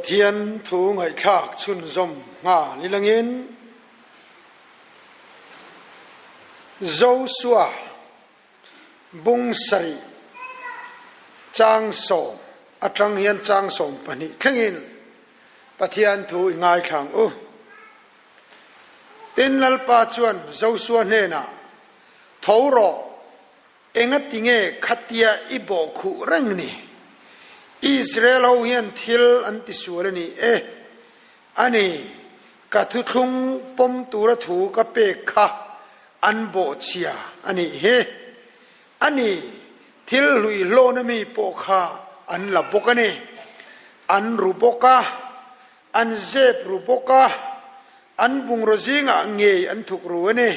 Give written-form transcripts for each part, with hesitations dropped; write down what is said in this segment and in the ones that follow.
Pathian thu ngaihthlak chhunzawm nghal ilangin Joshua bung sarih chang sawm atang hian chang 12 thlengin Pathian thu i ngaithla ang u. Tin, Lalpa chuan Joshua hnenah, Tho rawh, Engatinge khatia i bawhkhuh reng ni? Israel ho hian thil an tisual a ni e. A ni, ka thuthlung pawm tura thu ka pek kha an bawhchhia a nih hi. A ni, thil hlui hlawna mi pawh kha an la bawk a ni. An ru bawk a, an zep ru bawk a, An bungraw zingah ngei an thuk ru a ni.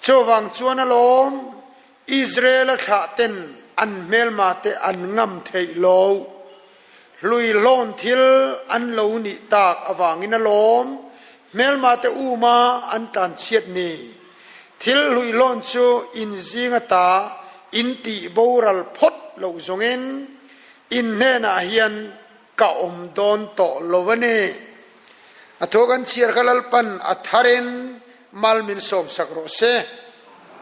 Chuvang chuan alawm Israel-a thlahten an hmelmate an ngam theih lo. Hlui hlawn thil an lo nih tak avangin alawm hmelmate uma an tlanchhiat ni. Thil hlui hlawn chu in zing ata in tih boral phawt loh zawngin in hnenah hian Ka awm dawn tawh lo a ni. A thu kan chhiar kha Lalpan a tharin mal min sawmsak rawh se.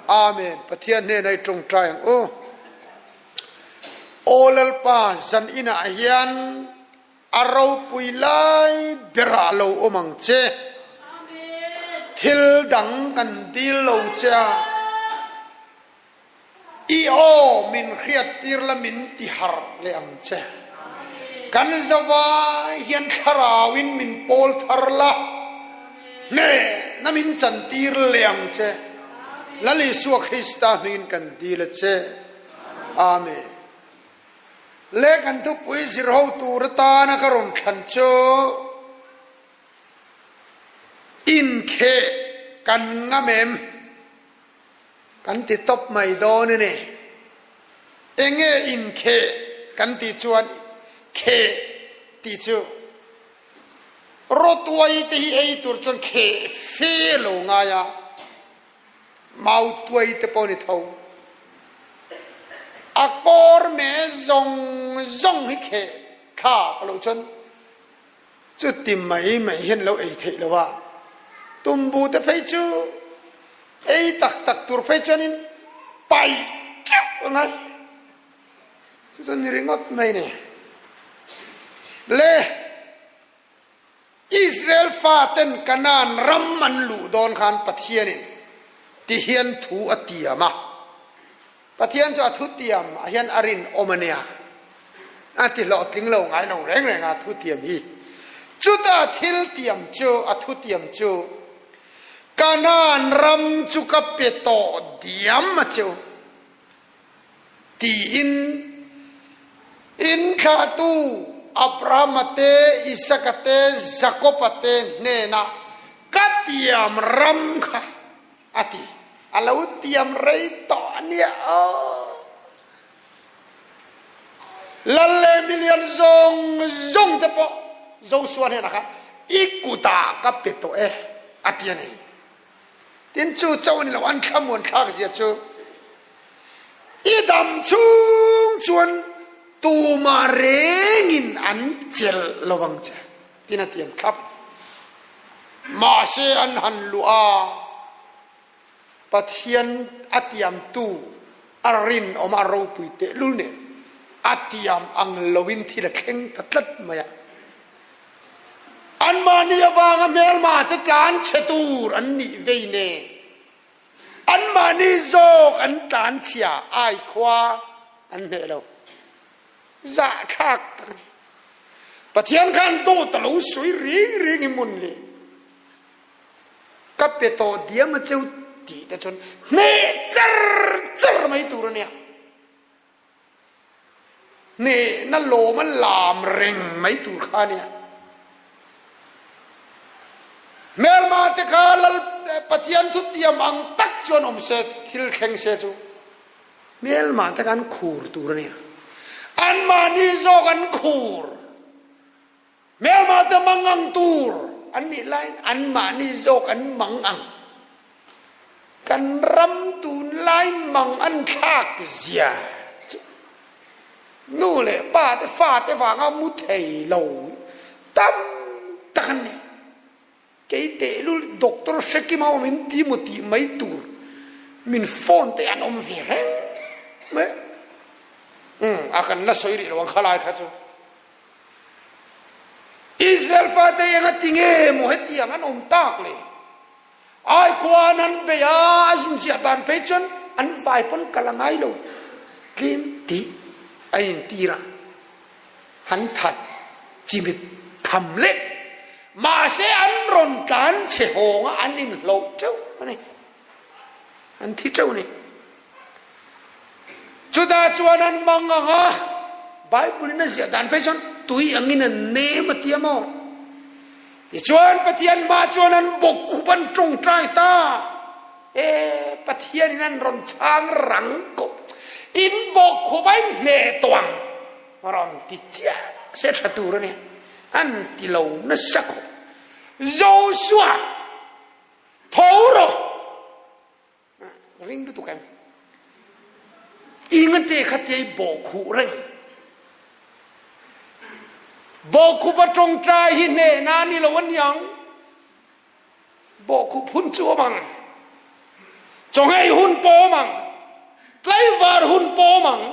Amen. Pathian hnenah i tawngtai ang u. Aw Lalpa, zan inah hian a ropui lai berah lo awm ang che. Thil dang kan dil lo che a. I aw min hriattir la min ti harh leh ang che. Kan zova hian thlarauin min pawl thar la, hnehna min chantir leh ang che. Lal Isua Krista hmingin kan dil a che. Amen. Le kan thupui zirho tur atana ka rawn thlan chu inkheh kan ngam em? Kan ti tawp mai dawn a ni. Enge inkheh kan tih chuan kheh tih chu rawtuai te hi ei tur chuan kheh fe lo ngai a, mautuai te pawh ni tho. A kawr meh zawng zawng hi kheh thlak loh chuan Chuti mai mai hian lo ei theih lo a, tumbu te phei chu ei tak tak tur phei chuanin paih teuh a ngai. Chu chuan ni ringawt mai ni. Le Israel faten Kanaan ram an luh dawn khan Pathianin ti hian thu a tiam a. Pathian chu a thutiam ah hian a rinawm a nia. A ti hlawhtling lo ngai lo reng reng a thutiam hi. Chuta thil tiam chu, a thutiam chu, Kanaan ram chu ka pe tawh diam a cheu tiin inthlahtu Abrahama te, Isaka te, Jakoba te hnenah ka tiam ram kha A ti. A lo tiam rei tawh a nia aw. Lal leh milian zawng zawng te pawh Joshua hnenah khan i kutah ka pe tawh e a ti a ni. Tin chu chauh a ni lo, an thlamuan thlak zia chu i dam chhung chuan tumah rengin an chelh lo ang che. Tin a tiam thlap. Mahse an han luh a, Pathian a tiamtu a rinawm a ropui tehlul nen a tiam ang loin thil a thleng ta tlat mai a. Anmahni avanga hmelma te tlan chhe tur an nih vei nen anmahni zawk an tlan chhia ai khua an hneh lo. Zahthlak tak a ni. Pathian khan dawt a lo sawi reng reng i mun le. Ka pe tawh diam a cheu tih te chuan hneh char char mai tur a nia. Hnehna lawm a lam reng mai tur kha a nia. Hmelma te kha Lal Pathian thutiam ang tak chuan awm se thil thleng se chu. Hmelmah te kha an khur tur a nia. Anmahni zawk an khur. Hmelmah te mang ang tur an nih laiin anmahni zawk an mang ang. Kan ram tunlai mang an thlak zia chu nu leh pa te fa te vanga mu thei lo. Tam tak an ni. Kei tehlul Doctor Hrekima awm in ti maw tih mai tur min phone te an awm ve reng mai. Umm a kan la sawi rih lo ang khalai kha chu. Israel fate enga ti nge maw hetiang an awm tak le? Ai khua an han bei a, a zinziah dan phei chuan an vai pawn kal a ngai lo tlem tih a intir a. Han that chimit tham leh mahse an rawn tlan chhe hawng a an inhloh teuh a ni. An thi teuh a ni. Chutah chuan an mang ang a, Bible in a ziah dan phei chuan tui angin an nem a ti a maw? Tichuan Pathian hmah chuan an bawk khup an tawngtai ta. E, Pathian in an rawn chhang rang kawp. In bawk khup a in hneh tawh ang. Rawn ti chiah se tha tur a ni. An ti lo nasa khawp. Joshua, tho rawh! Ring lutuk em? Ingate kha tia i bawhkhuh reng. Bawhkhup a tawngtai hi hnehna a ni lo a niang. Bawhkhup hun chu awm ang. Chawngei hun pawh awm ang. Tlaivar hun pawh awm ang.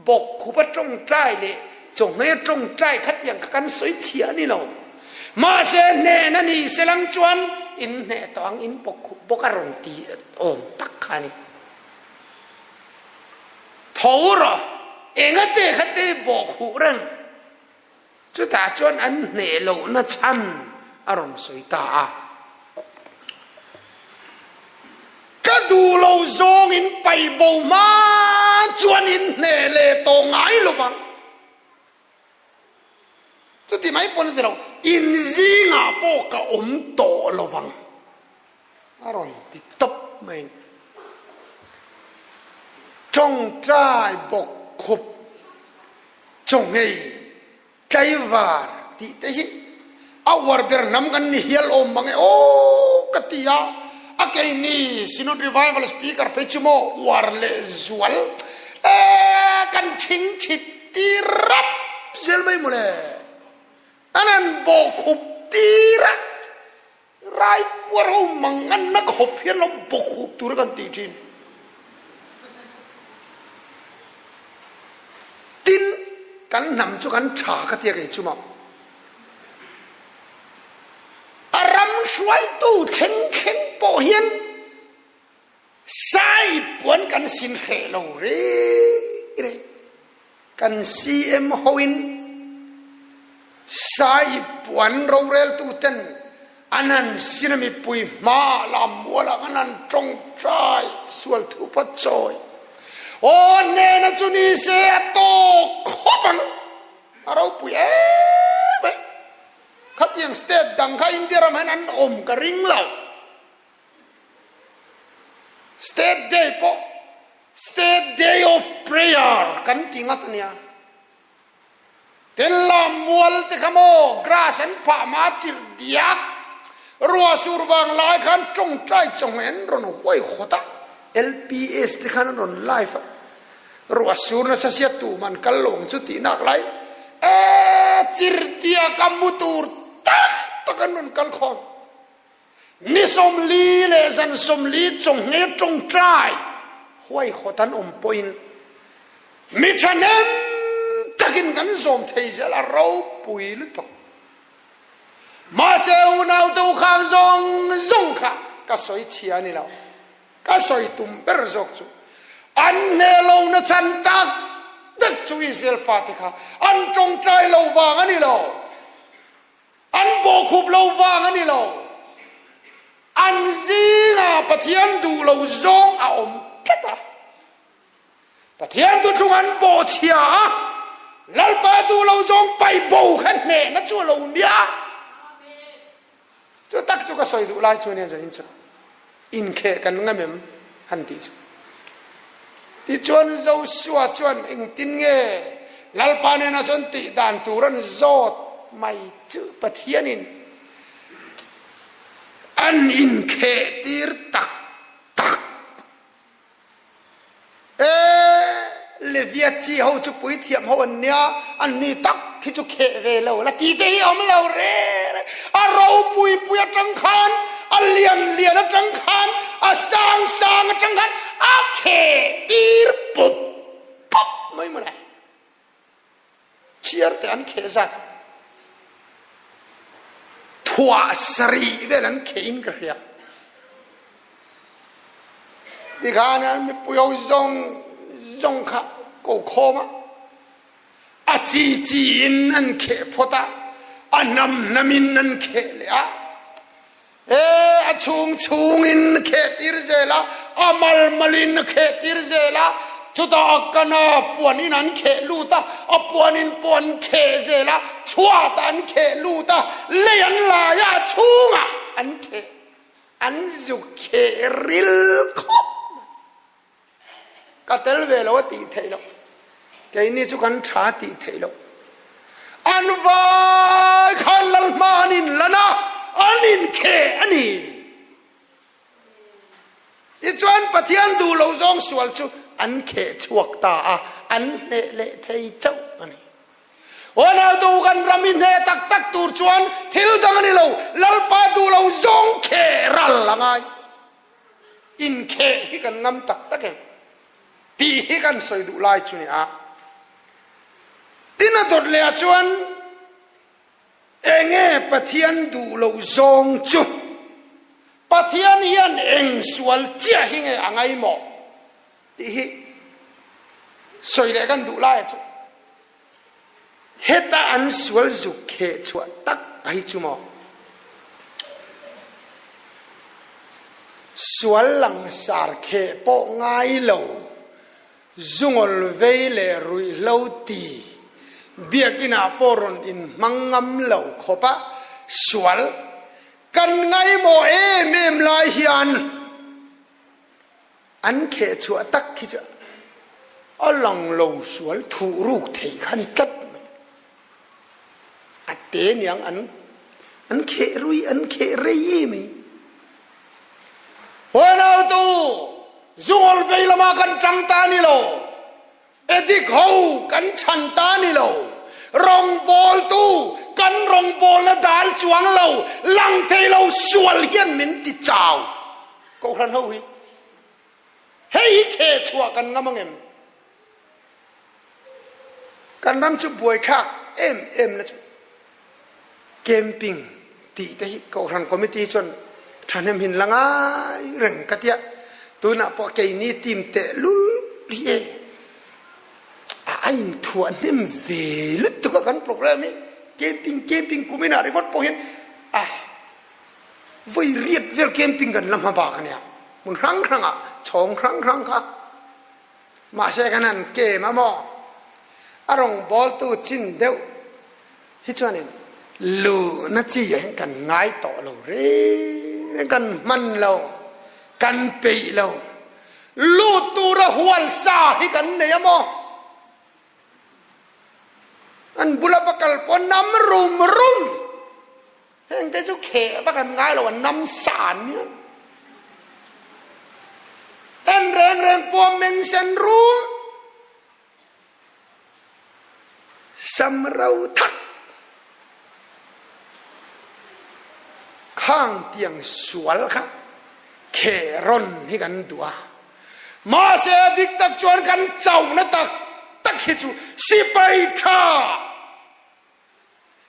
Bawkkhup a tawngtai leh chawhmeh a tawngtai kha tiang kha kan sawi chhiah a ni lo. Mahse hnen a nih selang chuan in hneh tawh ang in bawkkhup bawk a rawn ti awm tak kha a ni. Tho rawh, engate kha te bawkkhuh reng. Chutah chuan an hneh lohna chhan a rawn sawi ta a. Ka duh lo zawng in paih bo hma chuan in hneh leh tawh ngai lo vang. Chuti mai pawn a ti lo, in zingah pawh ka awm tawh lo vang a rawn ti tawp mai a ni. Tawngtai bawk khup Chawnghei, tlaivar tih te hi a uar ber hnam kan ni hial awm mang e aw ka ti a, a keini Synod Revival Speaker phei chu maw uar leh zual e kan thing thit tir rap zel mai mawle, an han bawhkhup tir a, Rai puar ho mang an na khawp hian lo bawk hup tur a kan tih thin. Tin, kan hnam chu kan tha ka tia kei chu maw. A ram hruaitu thleng thleng pawh hian Sai puan kan sin hreh lo reng reng. Kan CM hoin Sai puan roreltu ten an han sin a mipui hma lam mual ah an han tawngtai sual thu phawt chawi. Aw hnena chu ni se a tawk khawp ang. A ropui em em. Khatiang state dang kha India ram hian an awm ka ring lo. State Day pawh State Day of Prayer kan ti ngat a nia. Tenlam mual te kha maw grass an phah hma chirh diak ruah sur vang lai khan tawngtai chawngheh an rawn huai khawt a, LPS te khan an rawn live a, ruah sur nasa sia tuman kal lo ang chu tih nak lai e chirh diak a mu tur tam tak an rawn kal khawm. Ni 40 leh zan 40 chawnghne tawngtai huaihawt an awm pawhin mi thahnem takin kan zawm thei zel a ropui lutuk. Mahse unaute u khang zawng zawng kha ka sawi chhia a ni lo. Ka sawi tum ber zawk chu an hneh lohna chhan tak tak chu Israel fate kha an tawngtai lo vang a ni lo. An bawhkhup lo vang a ni lo. An zingah Pathian duh lo zawng a awm tlat a. Pathian thuthlung an bawhchhia a, Lalpa duh lo zawng paih bo kha hnehna chu a lo nia. Chu tak chu ka sawi duh lai chu ania zanin chu. Inkheh kan ngam em? Han tih chu. Tichuan Joshua chuan engtin nge Lalpa nena chuan tih dan tur an zawt mai chu Pathianin an inkheh tir tak tak. E, Levia chi ho chu puithiam ho an nia, an ni tak. khi chu kheh ve lo la tih te hi awm lo reng reng. A ropui pui atang khan, a lian lian atang khan, a sang sang atang khan a kheh tir pup pup mai mawle. Chhiar te an kheh zat thuah sarih vel an kheh in ka hria. Tikhan an mipui ho zawng zawng kha ko khawm a, a chi chi in an kheh phawt a, a hnam hnam in an kheh leh a. E a chhung chhung in kheh tir zel a, a mal mal in kheh tir zel a, chutah a kana puan in an kheh lut a, a puan in pawh an kheh zel a, chhuat ah an kheh lut a, lei an lai a, a chhungah an kheh, an zu kheh ril khawp mai. Ka tel ve lo a tih theih loh. Keini chu kan tha a tih theih loh. An vai khan lal hma an inlan a, an inkheh a ni. Tichuan Pathian duh lo zawng sual chu an kheh chhuak ta a, an hneh leh thei chauh a ni. Ronaldo kan ram i hneh tak tak tur chuan thil dang a ni lo, Lalpa duh lo zawng kheh ral a ngai. Inkheh hi kan ngam tak tak em tih hi kan sawi duh lai chu ni a. Tin a dawt leh ah chuan enge Pathian duh loh zawng chu Pathian hian eng sual chiah hi nge a ngaimawh tih hi sawi leh kan duh lai ah chuan Heta an sual zuk kheh chhuah tak hi chu maw? Sual langsar kheh pawh ngai lo, zungawl vei leh ruihhlo ti, biakinah pawh rawn inhmang ngam lo khawpa sual kan ngaimawh em em lai hian, An kheh chhuah tak khi chu a lang lo sual thuh ruk thei kha ni tlat mai. A te niang an an kheh rui an kheh rei e mai. Huanautu zungawl vei lama kan tang ta ni lo. Edik ho kan chhan ta ni lo. Rawngbawltu kan rawngbawlna dal chuang lo, lang thei lo sual hian min ti chau. Kohhran ho hi hei hi kheh chhuah kan ngam angem? Kan ram chu buaithlak em em na chu camping tih te hi Kohhran Committee chuan thahnem hin la ngai reng ka tia. Tunah pawh keini team tehlul hi e a inthuah hnem ve lutuk a kan program hi camping camping kuminah ringawt pawh hian a vawi riat vel camping kan la hma bak a nia. Hmun hrang hrangah chhawng hrang hrang kha mahse kan han kem a maw a rawngbawltu chin deuh hi chuanin luhna chi ah hian kan ngai tawh lo reng reng, kan hman lo, kan peih lo. Lut tura hual sa hi kan nei a maw? An bula va kal pawh nam rum rum. Heng te chu kheh va kan ngai lo, an nam sa an nia. En reng reng pawh meng sen rum. Sam ro thak khang tiang sual kha kheh rawn hi kan duh a, mahse a dik tak chuan kan chauhna tak tak hi chu sipai tha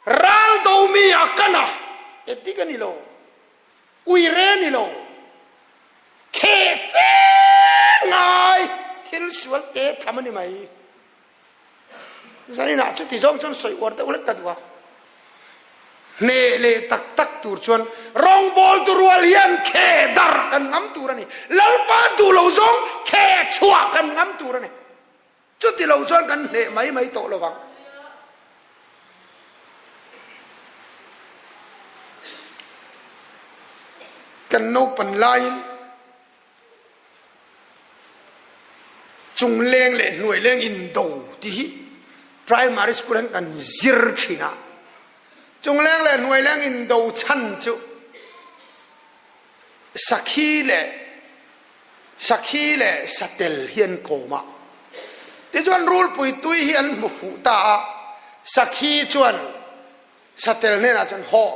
ral domi a kan a, e dik a ni lo, uire a ni lo, kheh fe ngai thil sual te tham a ni mai. Zaninah chuti zawng chuan sawi uar deuh hlek ka duh a. Hneh leh tak tak tur chuan rawngbawltu rual hian kheh dar kan ngam tur a ni. Lalpa duh lo zawng kheh chhuah kan ngam tur a ni. Chuti lo chuan kan hneh mai mai tawh lo vang. Kan naupan laiin Chungleng leh hnuaileng indo tih hi primary school ah hin kan zir thin a. Chungleng leh hnuaileng indo chhan chu sakhi leh sakhi leh satel hi an kawm a. Tichuan rulpui tui hi an hmu fuh ta a. Sakhi chuan satel hnenah chuan, Hawh,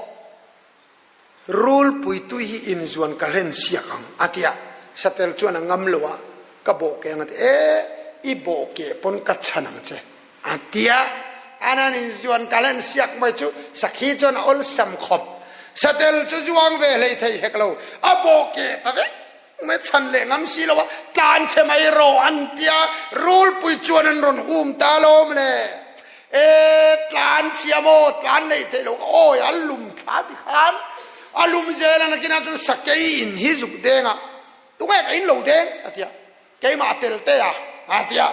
rulpui tui hi inzuan ka hlen siak ang, a ti a. Satel chuan a ngam lo a, Ka bawhke ang a ti. E, i bawhke pawn ka chhan ang che, a ti a. An han inzuan ka hlen siak mai chu sakhi chuan a awlsam khawp. Satel chu zuang ve hlei thei hek lo, a bawhke ta vek mai chhan leh ngam si lo a, tlan chhe mai rawh an ti a, rulpui chuan an rawn um ta alawm le. E, tlan chhia maw, tlan nei thei lo, awi a lum thla ti khan a lum zel a, nakinah chuan sakei in hi zuk deng a, tunge ka in lo deng a ti a, keimah a tel te a a ti a,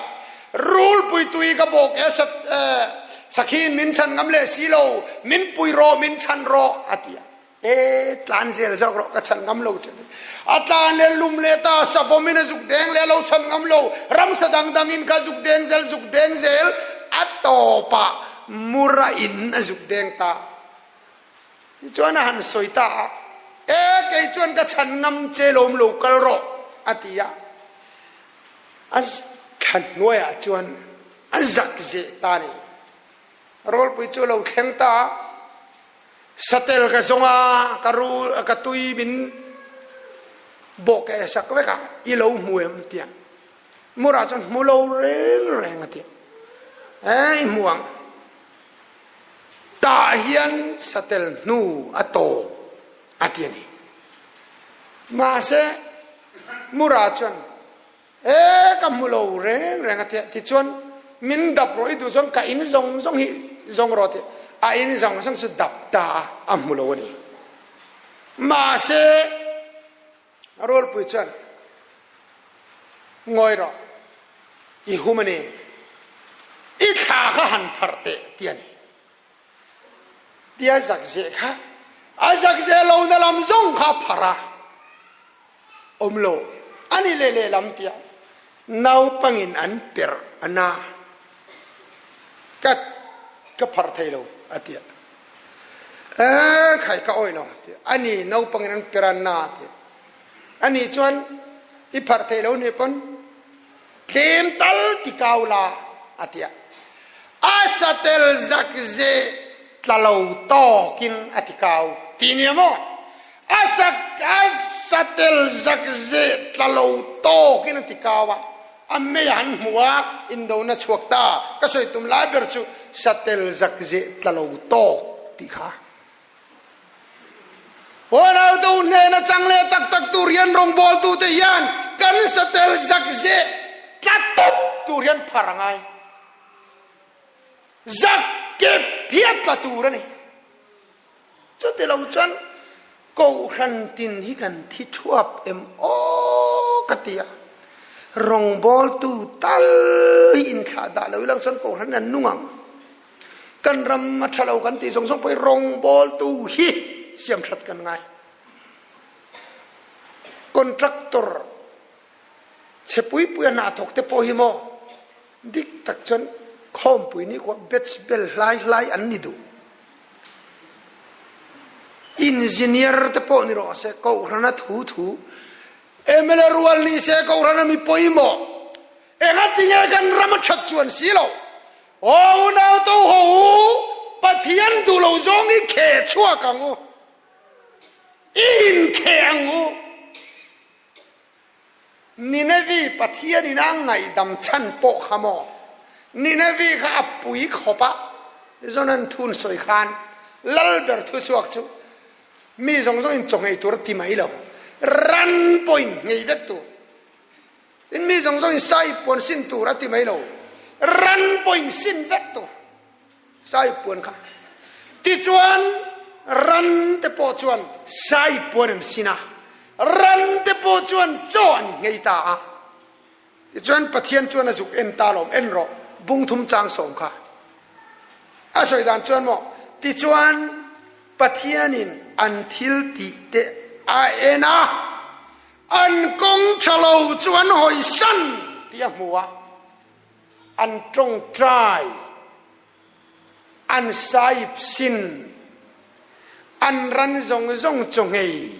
rulpui tui ka bawk e, sakhi in min chhan ngam leh si lo, min pui rawh, min chhan rawh a ti a. E tlan zel zawk rawh ka chhan ngam lo che. A tlan leh lum leh ta savawm in a zuk deng leh a lo chhan ngam lo. Ramsa dang dang in kha zuk deng zel zuk deng zel a tawp ah mura in a zuk deng ta. Tichuan a han sawi ta a, E kei chuan ka chhan ngam che lawm lo kal rawh a ti a. A thlan hnuai ah chuan a zak zeh ta a ni. Rawlpui chu a lo thleng ta a. Satel ka zawng a, ka ru, ka tui min bawh ka sak vek a, i lo hmu em? tia. Mura chuan hmu lo reng reng a ti. E, i hmu ang. Tah hian satel hnu a tawp a ti a ni. Mahse, Mura chuan E, ka hmu lo reng reng a ti a. Tichuan, min dap rawh i duh chuan ka in zawng zawng hi zawng rawh a ti a. A in zawng zawng chu dap ta a, a hmu lo a ni. Mahse, Rawlpui chuan, Ngawi rawh, i hum a ni. I thla kha han pharh teh ti a ni. Tia zakzeh kha a zakzeh lohna lam zawng kha a pharh a, awm lo a ni leh lehlam tia naupangin an perh a na ka ka pharh thei lo a tia e khai ka awih lo tia a ni naupangin an perh a na tia a ni chuan i pharh thei lo ni pawn Tlem tal ti kau la, a ti a. A satel zakze tla lo tawkin a ti kau ti nia maw? A sak a satel zakze tla lo tawkin a ti kau a, a mei a han hmu a, indona chhuak ta. Ka sawi tum lai ber chu satel zakze tla lo tawk tih kha. Huanautu hnena chang leh tak tak tur hian rawngbawltute hian kan satel zak zeh tla tawp tur hian phar a ngai. Zak kep hi a tla tur a ni. Chuti lo chuan Kohhran tin hi kan thi thuap em aw ka ti a. Rawngbawltu tal hi inthlah dah lo ilang chuan Kohhran an nung ang. Kan ram a tha lo kan tih zawng zawng pawh hi rawngbawltu hi siam that kan ngai. Contractor chhe pui pui a hna thawk te pawh hi maw dik tak chuan khawmpui ni khuah batch bel hlai hlai an ni duh. Engineer te pawh ni rawh se kohhrana thu thu mla rual ni se kohhrana mi pawimawh engatinge kan ram a that chuan si lo. Aw unau to ho u, Pathian duh lo zawng i kheh chhuak ang u, i inkheh ang u. Ninevi Pathian in a ngaihdam chhan pawh kha maw? Ninevi kha a pui khawp a, Jonan thun sawi khan Lalber thuchhuak chu mi zawng zawng in chaw nghei tur a ti mai lo, ran pawh in nghei vek tur. Tin, mi zawng zawngin sai puan sin tur a ti mai lo, ran pawhin sin vek tur sai puan kha. Tichuan, ran te pawh chuan sai puan an sin a, ran te pawh chuan chaw an nghei ta a. Tichuan, Pathian chuan a zuk en ta lawm, en rawh, bungthum chang sawm kha. A sawi dan chuan maw, tichuan, Pathianin an thil tih te a en a, An kawng tha lo chu an hawisan tih a hmu a, an tawngtai, an saip sin, an ran zawng zawng chaw nghei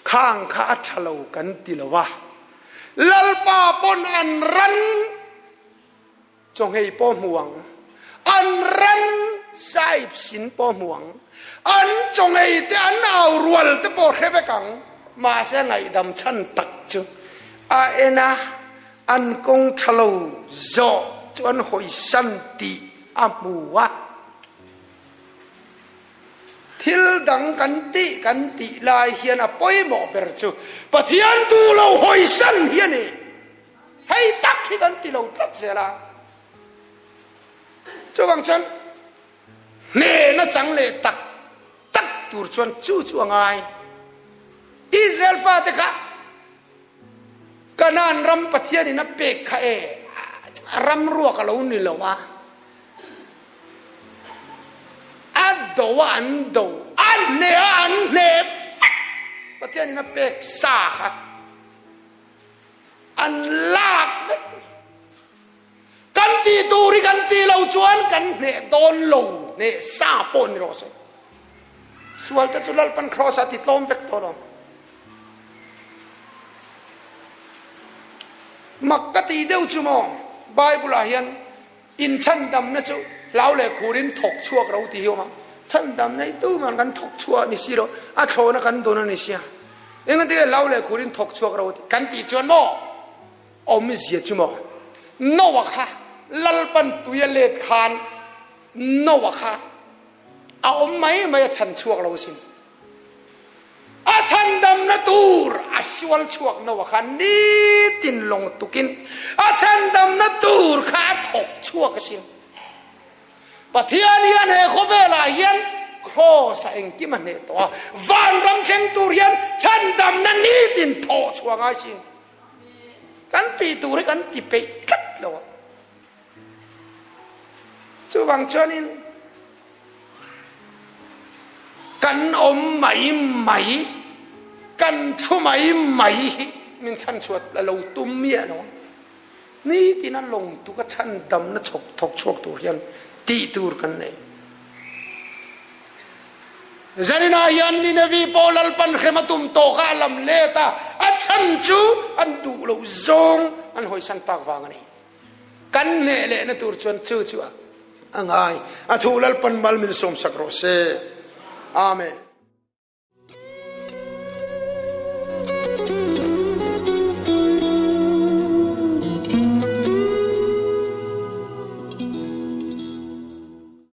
khang kha a tha lo kan ti lo a, Lalpa pawn an ran chaw nghei pawh hmu ang. An ran saip sin pawh hmu ang, an chawngei te an au rual te pawh hre vek ang, mahse ngaihdam chhan tak chu a en a, an kawng tha lo zawh chu an hawisan tih a hmu a. Thil dang kan tih kan tih lai hian a pawimawh ber chu Pathian duh lo hawisan hi a ni. Hei tak hi kan ti lo tlat zel a. Chuvang chuan hnehna chang leh tak tak tur chuan chu chu a ngai. Israel fate kha Kanaan ram Pathianin a pek kha e ram ruak a lo ni lo a, a do a an do, a hneh a an hneh vek Pathianin a pek sa kha an lak vek. Kan tih tur hi kan tih lo chuan kan hneh dawn lo, hneh sa pawh ni rawh se. Sual te chu Lalpan Kraws ah ti tlawm vek tawh lo. Mak ka tih deuh chu maw, Bible ah hian inchhandamna chu hlau leh khurin thawk chhuak ro tih hi a awm a. Chhandamna hi tuman kan thawk chhuah a ni si lo, a thlawhna kan dawn a ni sia. Engati hlau leh khurin thawk chhuak ro kan tih chuan maw, Awmzia chu maw? Noah kha Lalpan tui a let khan Noah kha a awm mai mai a chhan chhuak lo asin. A chhandamna tur a sual chhuak Noah kha nitin lawng tukin a chhandamna tur kha a thawk chhuak asin. Pathian hian he khawvelah hian Kraws a engkim a hneh tawh a, vanram thleng tur hian chhandamna nitin thawh chhuah ngai sin. Kan tih tur hi kan ti peih tlat lo a. Chuvang chuanin kan awm mai mai, kan thu mai mai hi min chhanchhuat a lo tum miah lo a. Nitin a lawng tuk a chhandamna chhawk thawk chhuak tur hian tih tur kan nei. Zaninah hian Ninevi pawh Lalpan hrem a tum tawk a, a lam let a, a chhan chu an duh loh zawng an hawisan tak vang a ni. Kan hneh lehna tur chuan chu chu a ngai. A thu Lalpan mal min sawmsak rawh se. Amen.